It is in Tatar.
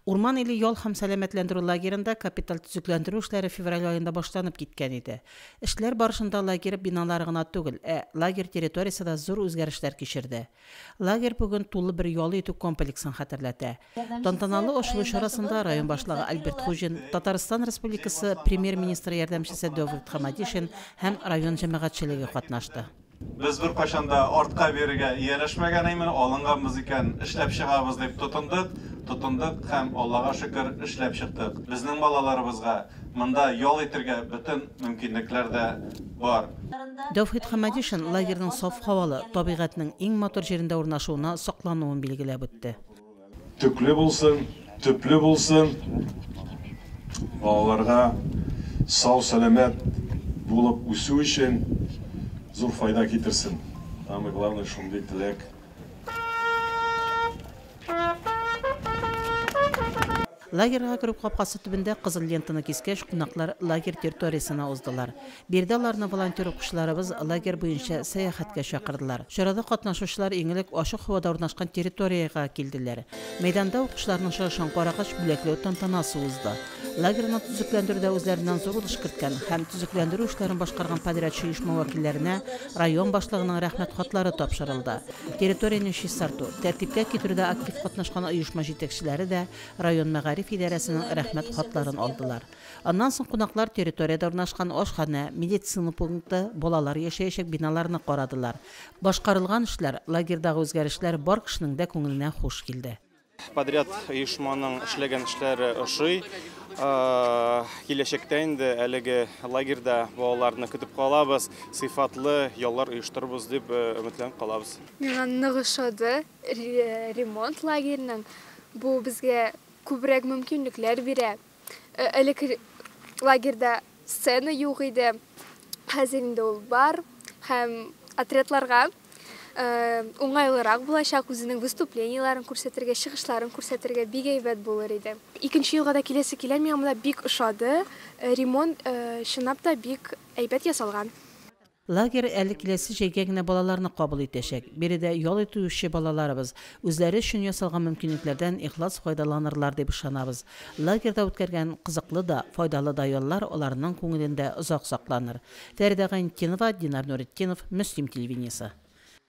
Урман иле ял һәм сәламәтләндерү лагеренда капиталь төзекләндерү эшләре февраль аенда башланып киткән иде. Эшләр барышында лагерь биналары гына түгел, ә лагерь территориясе дә зур үзгәрешләр кичерде. Лагерь бүген тулы бер ял итү комплексын хәтерләтә. Тантаналы ачылу чарасында район башлыгы Альберт Хуҗин, Татарстан Республикасы Премьер-министры ярдәмчесе Дәүфит Хамадишин һәм район җәмәгатьчелеге катнашты. Без беркайчан да артка бирергә ияләшмәгән әймен, алынганбыз икән, эшләп чыгабыз дип тотындык, тотындык һәм, Аллага шөкер, эшләп чыктык. Безнең балаларыбызга монда ял итергә бөтен мөмкинлекләр дә бар. Дәүфит Хамадишин лагерьның саф һавалы, табигатьнең иң матур җирендә урнашуына соклануын билгеләп үтте. Төкле булсын, төпле булсын, балаларга сау-сәламәт булып үсү өчен зур файда китерсен. Самое главное, шундый теләк. Лагерьга керү капкасы төбендә кызыл лентаны кискәч, кунаклар лагерь территориясенә уздылар. Биредә аларны волонтер укучыларыбыз лагерь буенча сәяхәткә чакырдылар. Чарада катнашучылар иң элек ачык һавада урнашкан территориягә килделәр. Мәйданда укучыларның чыгышын карагач, бүләкләү тантанасы узды. Лагерьны төзекләндерүдә үзләреннән зур өлеш керткән һәм төзекләндерү эшләрен башкарган подрядчы оешма вәкилләренә район башлыгының рәхмәт хатлары тапшырылды. Территорияне чистарту, тәртипкә китерүдә актив катнашкан оешма җитәкчеләре дә район мәгариф идарәсенең рәхмәт хатларын алдылар. Аннан соң кунаклар территориядә урнашкан ашханә, медицина пункты, балалар яшәячәк биналарны карадылар. Башкарылган эшләр, лагерьдагы үзгәрешләр бар кешенең дә күңеленә хуш килде. Подряд оешманың эшләгән эшләре ошый. Киләчәктә инде әлеге лагерьда балаларны көтеп калабыз, сыйфатлы яллар оештырырбыз дип өметләнеп калабыз. Миңа нык ошады ремонт лагерьның. Бу безгә күбрәк мөмкинлекләр бирә. Элек лагерьда сцена юк иде. Хәзер инде ул бар һәм отрядларга уңайлырак булачак, үзенең выступлениеләрен күрсәтергә, чыгышларын күрсәтергә бик әйбәт булыр иде. Икенче елга да киләсе килә, миңа монда бик ошады. Ремонт чынлап та бик әйбәт ясалган. Лагерь әле киләсе җәйгә генә балаларны кабул итәчәк. Биредә ял итүче балаларыбыз үзләре өчен ясалган мөмкинлекләрдән ихлас файдаланырлар дип ышанабыз. Лагерьда үткәргән кызыклы да, файдалы да яллар аларның күңелендә озак сакланыр. Фәридә Гайнетдинова, Динар Нуретдинов, Мөслим телевидениесе.